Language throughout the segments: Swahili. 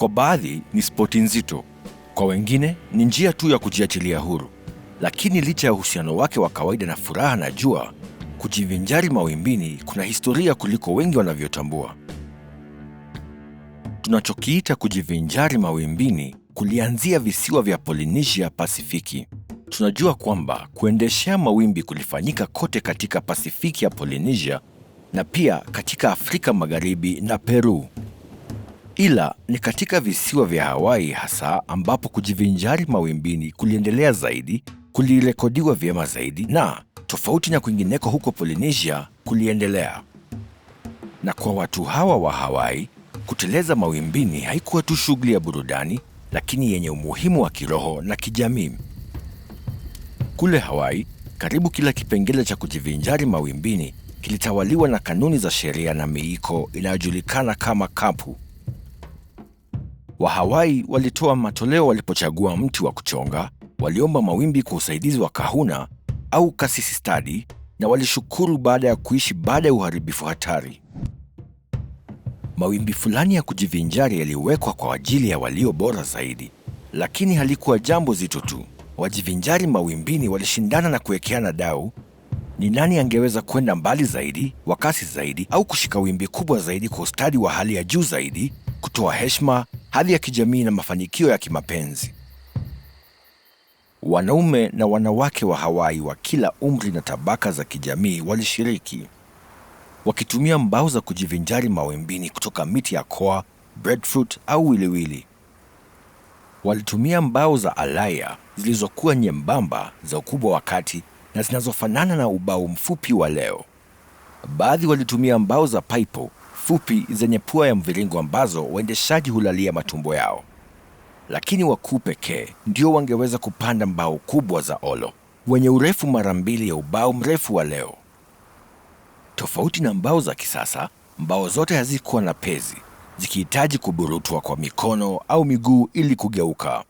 Kwa baadhi ni spoti nzito, kwa wengine ni njia tu ya kujiachilia huru. Lakini licha ya uhusiano wake wa kawaida na furaha na jua, kujivinjari mawimbini kuna historia kuliko wengi wanavyotambua. Tunachokiita kujivinjari mawimbini kulianzia visiwa vya Polynesia Pasifiki. Tunajua kwamba kuendeshea mawimbi kulifanyika kote katika Pasifiki ya Polynesia na pia katika Afrika Magharibi na Peru. Ila ni katika visiwa vya Hawaii hasa ambapo kujivinjari mawimbini kuliendelea zaidi, kulirekodiwa vyema zaidi na tofauti na kwingineko huko Polynesia kuliendelea. Na kwa watu hawa wa Hawaii, kuteleza mawimbini haikuwa tu shughuli ya burudani, lakini yenye umuhimu wa kiroho na kijamii. Kule Hawaii, karibu kila kipengele cha kujivinjari mawimbini kilitawaliwa na kanuni za sheria na miiko inayojulikana kama kapu. Wahawaii walitoa matoleo walipochagua mti wa kuchonga, waliomba mawimbi kwa usaidizi wa kahuna au kasisi stadi, na walishukuru baada ya kuishi baada ya uharibifu hatari. Mawimbi fulani ya kujivinjari yaliwekwa kwa ajili ya walio bora zaidi, lakini halikuwa jambo zito tu. Wajivinjari mawimbini walishindana na kuwekeana dau ni nani angeweza kwenda mbali zaidi, wa kasi zaidi, au kushika wimbi kubwa zaidi kwa ustadi wa hali ya juu zaidi, kutoa heshima, hadhi ya kijamii na mafanikio ya kimapenzi. Wanaume na wanawake wa Hawaii wa kila umri na tabaka za kijamii walishiriki, wakitumia mbao za kujivinjari mawimbini kutoka miti ya koa, breadfruit au wiliwili. Walitumia mbao za alaya zilizokuwa nyembamba, za ukubwa wa kati na zinazofanana na ubao mfupi wa leo. Baadhi walitumia mbao za paipo fupi zenye pua ya mviringo ambazo waendeshaji hulalia matumbo yao. Lakini wakuu pekee ndio wangeweza kupanda mbao kubwa za olo wenye urefu mara mbili ya ubao mrefu wa leo. Tofauti na mbao za kisasa, mbao zote hazikuwa na pezi, zikihitaji kuburutwa kwa mikono au miguu ili kugeuka.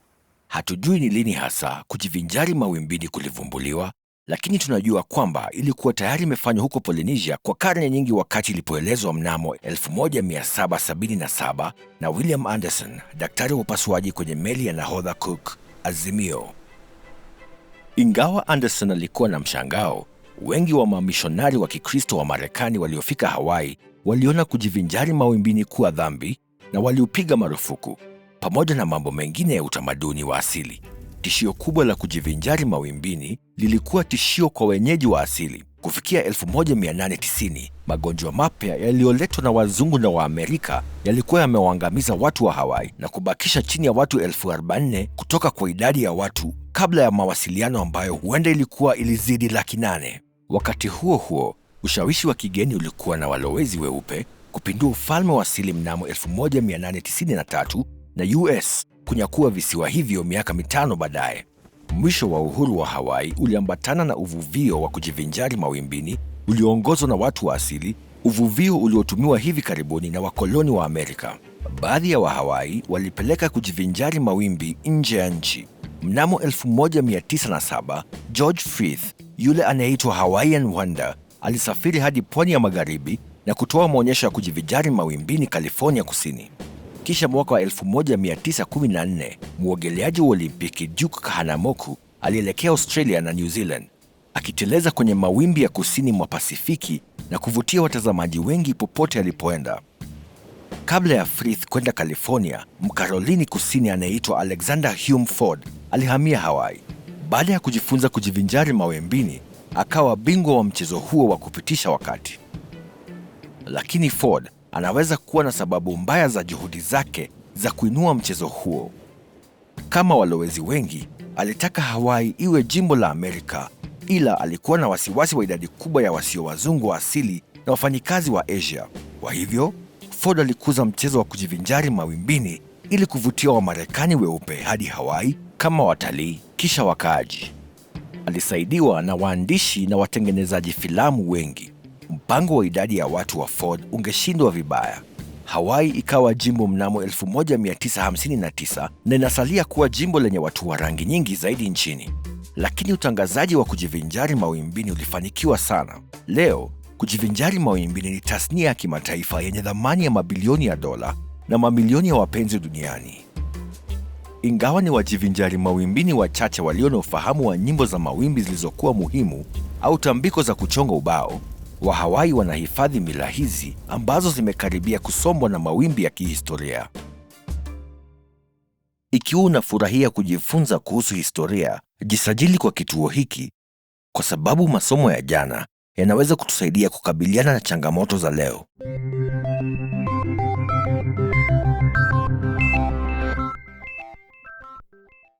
Hatujui ni lini hasa kujivinjari mawimbini kulivumbuliwa, lakini tunajua kwamba ilikuwa tayari imefanywa huko Polynesia kwa karne nyingi wakati ilipoelezwa mnamo 1777 na William Anderson, daktari wa upasuaji kwenye meli ya nahodha Cook Azimio. Ingawa Anderson alikuwa na mshangao, wengi wa mamishonari wa Kikristo wa Marekani waliofika Hawaii waliona kujivinjari mawimbini kuwa dhambi na waliupiga marufuku, pamoja na mambo mengine ya utamaduni wa asili. Tishio kubwa la kujivinjari mawimbini lilikuwa tishio kwa wenyeji wa asili. Kufikia 1890, magonjwa mapya yaliyoletwa na wazungu na Waamerika yalikuwa yamewaangamiza watu wa Hawaii na kubakisha chini ya watu 40,000 kutoka kwa idadi ya watu kabla ya mawasiliano ambayo huenda ilikuwa ilizidi 800,000. Wakati huo huo, ushawishi wa kigeni ulikuwa na walowezi weupe kupindua ufalme wa asili mnamo 1893 na US kunyakua visiwa hivyo miaka 5 baadaye. Mwisho wa uhuru wa Hawaii uliambatana na uvuvio wa kujivinjari mawimbini ulioongozwa na watu wa asili, uvuvio uliotumiwa hivi karibuni na wakoloni wa Amerika. Baadhi ya Wahawaii walipeleka kujivinjari mawimbi nje ya nchi. Mnamo 1907, George Frith, yule anayeitwa Hawaiian Wonder, alisafiri hadi pwani ya magharibi na kutoa maonyesho ya kujivinjari mawimbini California Kusini. Kisha mwaka wa 1914, mwogeleaji wa Olimpiki Duke Kahanamoku alielekea Australia na New Zealand, akiteleza kwenye mawimbi ya kusini mwa Pasifiki na kuvutia watazamaji wengi popote alipoenda. Kabla ya Frith kwenda California, Mkarolini Kusini anayeitwa Alexander Hume Ford alihamia Hawaii. Baada ya kujifunza kujivinjari mawimbini, akawa bingwa wa mchezo huo wa kupitisha wakati. Lakini Ford anaweza kuwa na sababu mbaya za juhudi zake za kuinua mchezo huo. Kama walowezi wengi, alitaka Hawaii iwe jimbo la Amerika, ila alikuwa na wasiwasi wa idadi kubwa ya wasio wazungu wa asili na wafanyikazi wa Asia. Kwa hivyo, Ford alikuza mchezo wa kujivinjari mawimbini ili kuvutia Wamarekani weupe hadi Hawaii kama watalii kisha wakaaji. Alisaidiwa na waandishi na watengenezaji filamu wengi. Mpango wa idadi ya watu wa Ford ungeshindwa vibaya. Hawaii ikawa jimbo mnamo 1959 na inasalia kuwa jimbo lenye watu wa rangi nyingi zaidi nchini. Lakini utangazaji wa kujivinjari mawimbini ulifanikiwa sana. Leo, kujivinjari mawimbini ni tasnia ya kimataifa yenye thamani ya mabilioni ya dola na mamilioni ya wapenzi duniani. Ingawa ni wajivinjari mawimbini wachache walio na ufahamu wa nyimbo za mawimbi zilizokuwa muhimu au tambiko za kuchonga ubao, Wahawaii wanahifadhi mila hizi ambazo zimekaribia kusombwa na mawimbi ya kihistoria. Ikiwa unafurahia kujifunza kuhusu historia, jisajili kwa kituo hiki kwa sababu masomo ya jana yanaweza kutusaidia kukabiliana na changamoto za leo.